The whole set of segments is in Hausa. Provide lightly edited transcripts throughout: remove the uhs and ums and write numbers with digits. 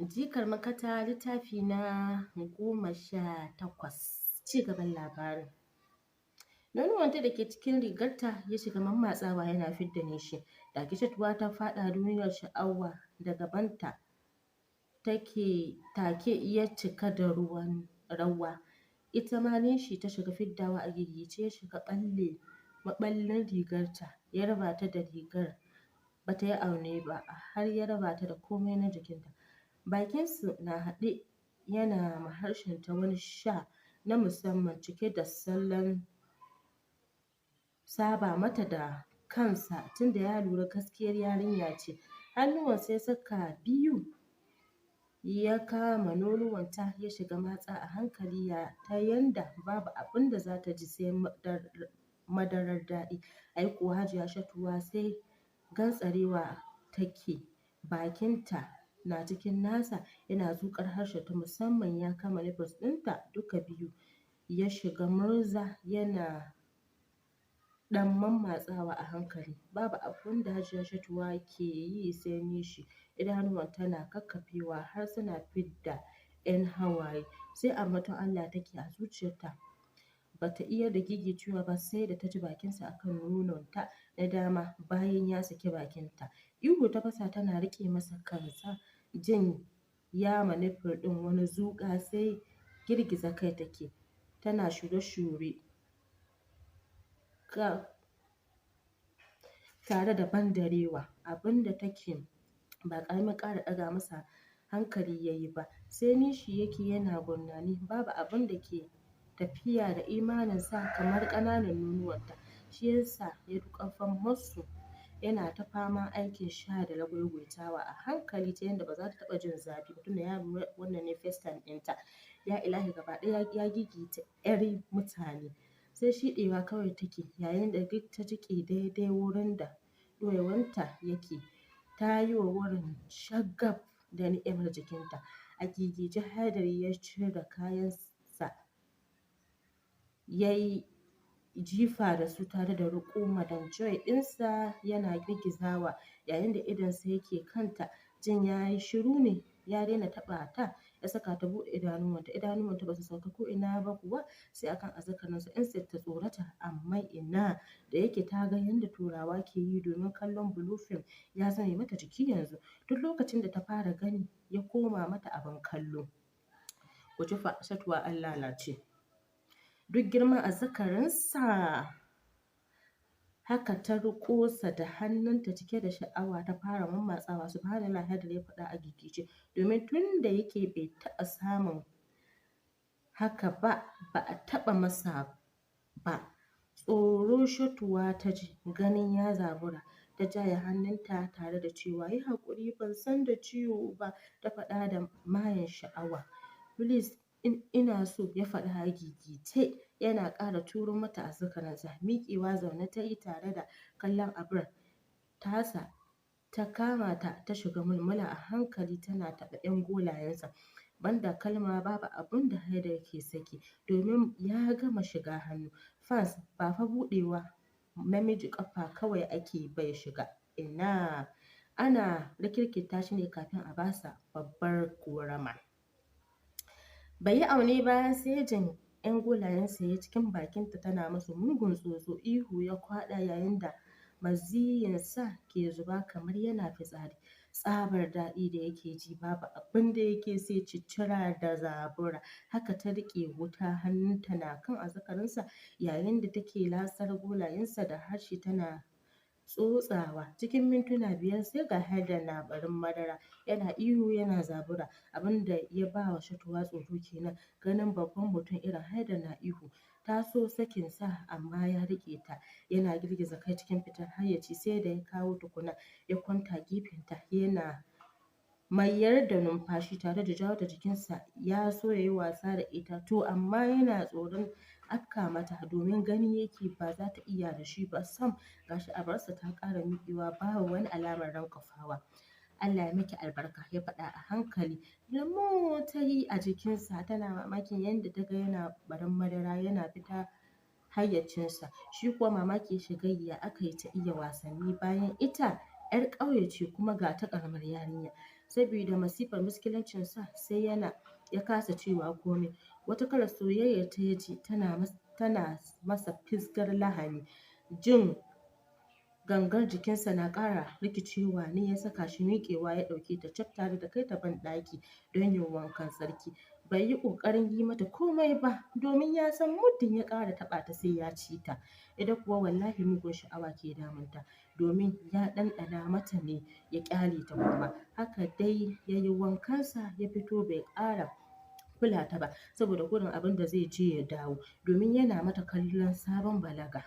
Jikar Makata littafi na 18, ci gaban labarin. Nonuwanta da ke cikin rigarta ya shiga mammatsawa yana fidda nishi. Take Shatuwa ta faɗa duniyar sha'awa da gabanta take take ya cika da ruwan rawa. Ita ma nishi ta shiga fiddawa a gigice ya shiga ɓalle maɓallin rigarta, ya raba ta da rigar, bata yi aune ba har ya raba ta da komai na jikinta. Bakinsu na haɗe yana ma harshenta wani sha na musamman cike da salon saba mata da kansa tunda ya lura gaskiyar yarinya ce. Hannuwansa ya saka biyu ya kama nonuwanta ya shiga matsa a hankali ta yanda babu abin da za ta ji sai madarar daɗi. Ai kuwa Hajiya Shatuwa sai gantsarewa take, bakinta na cikin nasa yana zuƙar harshenta, musamman ya kama nipples ɗinta duka biyu ya shiga murza yana ɗan mammatsawa a hankali. Babu abin da Hajiya Shatuwa ke yi sai nishi, idanuwanta na kakkafewa har suna fidda 'yan hawaye, sai ambaton Allah take a zuciyarta. Bata iya da gigicewa ba sai da ta ji bakinsa akan nononta na dama bayan ya saki bakinta. Ihu ta fasa tana riƙe masa kansa, jin ya ma nipple ɗin wani zuƙa sai girgiza kai take, tana shure-shure tare da bandarewa. Abin da take ba ƙaramin ƙara ɗaga masa hankali ya yi ba, sai nishi yake yana gurnani, babu abin da ke tafiya da imaninsa kamar ƙananan nonuwanta, shi yasa ya duƙufar masu yana ta faman aikin sha da lagwaigwaitawa a hankali ta yanda ba za ta taɓa jin zafi ba tunda ya lura wannan ne first time ɗinta. Ya ilahi gaba ɗaya ya gigita 'yar mutane. Sai shiɗewa kawai take yayin da duk ta jiƙe daidai wurin da ɗuwaiwunta yake. Ta yi wa wurin shagaf da ni'imar jikinta. A gigice Haidar ya cire kayansa ya yi jifa da su tare da riƙo Madam Joy ɗinsa yana girgizawa yayin da idonsa yake kanta. Jin ya yi shiru ne ya daina taɓa ta ya saka ta buɗe idanuwanta. Idanuwanta ba su sauka ko'ina ba kuwa sai akan azzakarinsa. Instead ta tsorata, amma ina, da yake ta ga yadda Turawa ke yi domin kallon blue film ya zame mata jiki yanzu. Duk lokacin da ta fara gani ya koma mata abin kallo. Ku ji fa, Shatuwa an lalace. Duk girman azzakarinsa haka ta riƙo sa da hannunta cike da sha'awa ta fara mammatsawa. Subhanallah, Haidar ya faɗa a gigice, domin tun da yake bai taɓa samun haka ba, ba a taɓa masa ba. Tsoro Shatuwa ta ji ganin ya zabura, ta jaye hannunta tare da cewa, "Yi haƙuri, ban san da ciwo ba," ta faɗa da mayen sha'awa. "Please, ina so," ya faɗa a gigice yana ƙara turo mata azzakarinsa. Miƙewa zaune ta yi tare da kallon abar tasa ta kama ta, ta shiga mulmula a hankali tana taɓa 'yan golayensa. Banda kalma babu abin da Haidar ke saki domin ya gama shiga hannu. Fans ba fa buɗewa namiji ƙafa kawai ake ba ya shiga. Ina, ana rikirkita shi ne kafin a basa babbar ƙorama. Bai yi aune ba sai jin 'yan golayensa ya cikin bakinta tana masa mugun tsotso. Ihu ya kwaɗa yayin da maziyinsa ke zuba kamar yana fitsari. Tsabar daɗi da yake ji babu abin da yake sai ciccira da zabura. Haka ta riƙe wuta, hannunta na kan azzakarinsa yayin da take lasar golayensa da harshe tana tsotsawa. Cikin mintuna 5 sai ga Haidar na barin madara, yana ihu yana zabura. Abin da ya ba wa Shatuwa tsoro kenan, ganin babban mutum irin Haidar na ihu. Ta so sakinsa amma ya riƙe ta yana girgiza kai cikin fitar hayyaci sai da ya kawo tukuna ya kwanta gefenta yana mayar da numfashi tare da jawo ta jikinsa. Ya so ya yi wasa da ita to amma yana tsoron afka mata domin gani yake ba za ta iya da shi ba sam. Gashi abarsa ta ƙara miƙewa babu wani alamar rankwafawa. "Allah ya miki albarka," ya faɗa a hankali. Lamo ta yi a jikinsa tana mamakin yadda ta ga yana barin madara yana fita hayyacinsa. Shi kuwa mamaki ya shiga ya aka yi ta iya wasanni bayan ita 'yar ƙauye ce kuma ga ta ƙaramar yarinya. Sabida masifar miskilancinsa sai yana ya kasa cewa komai. Wata kalar soyayyar ta ya ji tana masa fisgar lahani. Jin gangar jikinsa na ƙara rikicewa ne ya saka shi miƙewa ya ɗauke ta cak tare da kai ta banɗaki don yin wankan tsarki. Bai yi ƙoƙarin yi mata komai ba domin ya san muddin ya ƙara taɓa ta sai ya ci ta. Ita kuwa wallahi mugun sha'awa ke damunta domin ya ɗanɗana mata ne ya ƙyale ta kuma. Haka dai ya yi wankansa ya fito bai ƙara kula ta ba saboda gudun abin da zai je ya dawo, domin yana mata kallon sabon balaga.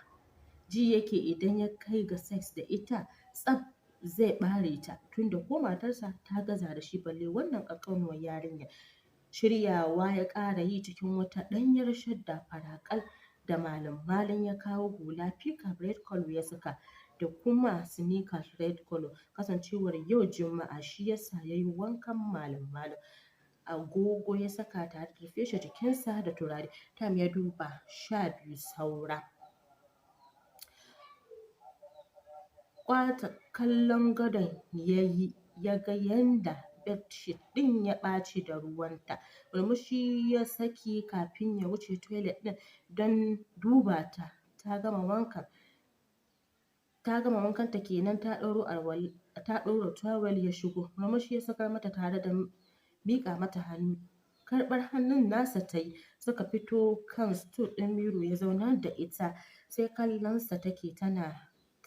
Ji yake idan ya kai ga sex da ita tsaf zai ɓare ta, tunda ko matarsa ta gaza da shi balle wannan ƙanƙanuwar yarinya. Shiryawa ya ƙara yi cikin wata ɗanyar shadda fara ƙal da malum-malum ya kawo hula pickup red colour ya saka da kuma sneakers red colour. Kasancewar yau Juma'a shi yasa ya yi wankan malum-malum. Agogo ya saka tare da feshe jikinsa da turare. Time ya duba 12 saura. Ƙwata kallon gadon ya yi ya ga yanda bedsheet ɗin ya ɓaci da ruwanta. Murmushi ya saki kafin ya wuce toilet ɗin don duba ta. Ta gama wankan. Ta gama wankanta kenan ta ɗauro alwala, ta ɗaura towel ya shigo. Murmushi ya sakar mata tare da miƙa mata hannu. Karɓar hannun nasa ta yi. Suka fito kan stool ɗin mirror ya zaunar da ita. Sai kallonsa take tana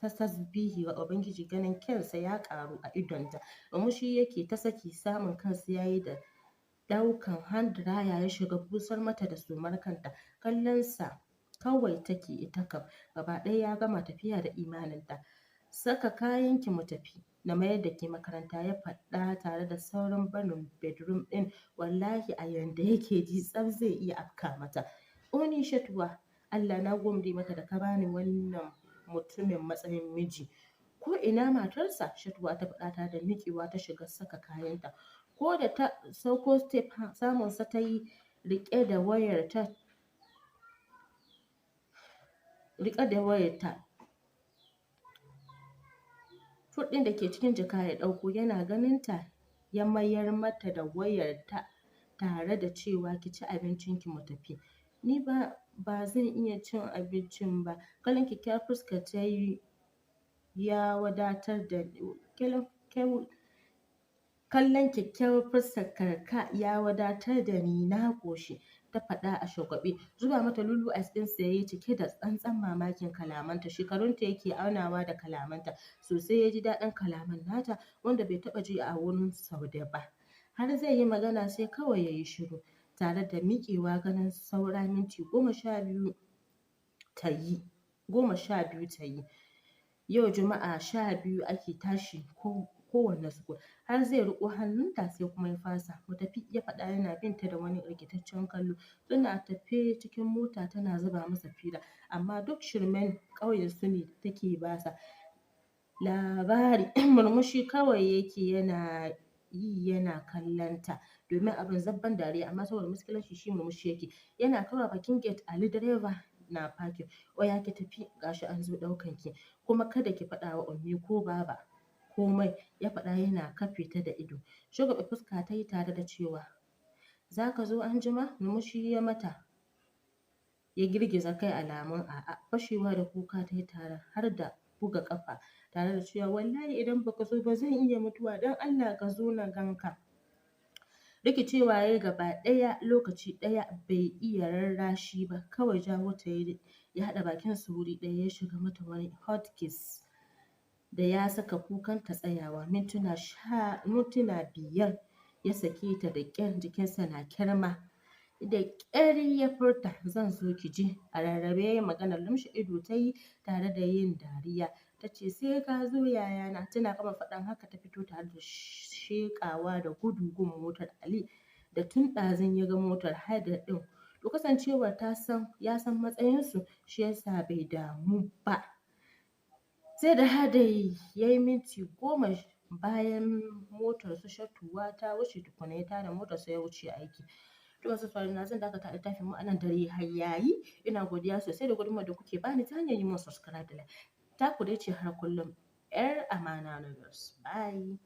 ta tasbihi ga Ubangiji ganin kyansa ya ƙaru a idonta. Murmushi yake ta saki samun kansa ya yi da ɗaukan hand dryer ya shiga busar mata da sumar kanta. Kallonsa kawai take ita kam gaba ɗaya ya gama tafiya da imaninta. Saka kayanki mu tafi na mayar da ke makaranta, ya faɗa tare da saurin barin bedroom ɗin. Wallahi a yanda yake ji tsaf zai iya afka mata. Oni Shatuwa, Allah na gode maka da ka bani wannan mutumin matsayin miji. Ko ina matarsa? Shatuwa ta faɗa tare da miƙewa ta shiga saka kayanta. Ko da ta sauko step samunsa ta yi riƙe da wayarta. Riƙe da wayarta. Food ɗin da ke cikin jaka ya ɗauko yana ganin ta ya mayar mata da wayarta tare da cewa ki ci abincinki mu tafi. Ni ba zan iya cin abincin ba. Kallon kyakkyawar fuskar ta yi ya wadatar da kallon kyakkyawar fuskar ka ya wadatar da ni na ƙoshi, ta faɗa a shagwaɓe. Zuba mata lulu eyes ɗinsa ya yi cike da tsantsan mamakin kalamanta. Shekarunta yake aunawa da kalamanta. Sosai ya ji daɗin kalaman nata wanda bai taɓa ji a wurin Saude ba. Har zai yi magana sai kawai ya yi shiru tare da miƙewa ganin saura minti 12 ta yi. 12 ta yi. Yau Juma'a 12 ake tashi kowanne school. Har zai riƙo hannunta sai kuma ya fasa. Mu tafi, ya faɗa yana binta da wani rikitaccen kallo. Suna tafe cikin mota tana zuba masa fira amma duk shirmen ƙauyen su ne take basa labari. Murmushi kawai yake yana yi yana kallonta domin abin zabban dariya amma saboda miskilanci shi murmushi yake. Yana kaiwa bakin gate Ali direba na parking. Oya ki tafi gashi an zo ɗaukan ki kuma kada ki faɗa wa Ummi ko Baba komai, ya faɗa yana kafe ta da ido. Shagwaɓe fuska ta yi tare da cewa za ka zo anjima? Murmushi ya mata ya girgiza kai alamun a'a. Fashewa da kuka ta yi tare har da buga ƙafa tare da cewa wallahi idan baka zo ba zan iya mutuwa don Allah ka zo na ganka. Rikicewa ya yi gaba ɗaya lokaci ɗaya bai iya rarrashi ba kawai jawo ta ya haɗa bakinsu wuri ɗaya ya shiga mata wani hot kiss da ya saka kukanta tsayawa. Mintuna 5 ya sake ta da ƙyar jikinsa na kyarma. Da ƙyar ya furta zan zo ki ji. A rarrabe ya yi maganar lumshe ido ta yi tare da yin dariya. Ta ce sai ka zo yayana. Tana gama faɗan haka ta fito tare da sheƙawa da gudu gun motar Ali da tun ɗazun ya ga motar Haidar ɗin. To kasancewar ya san matsayinsu shi yasa bai damu ba. Sai da Haidar ya yi minti 10 bayan motar su Shatuwa ta wuce tukuna ya tada motarsa ya wuce aiki. To masu sauraro na zan dakata a littafin mu anan dare har yayi. Ina godiya sosai da gudunmawar da kuke bani ta hanyar yi min subscribe da like. Ta ku dai ce har kullum 'yar Amana Novels. Bye.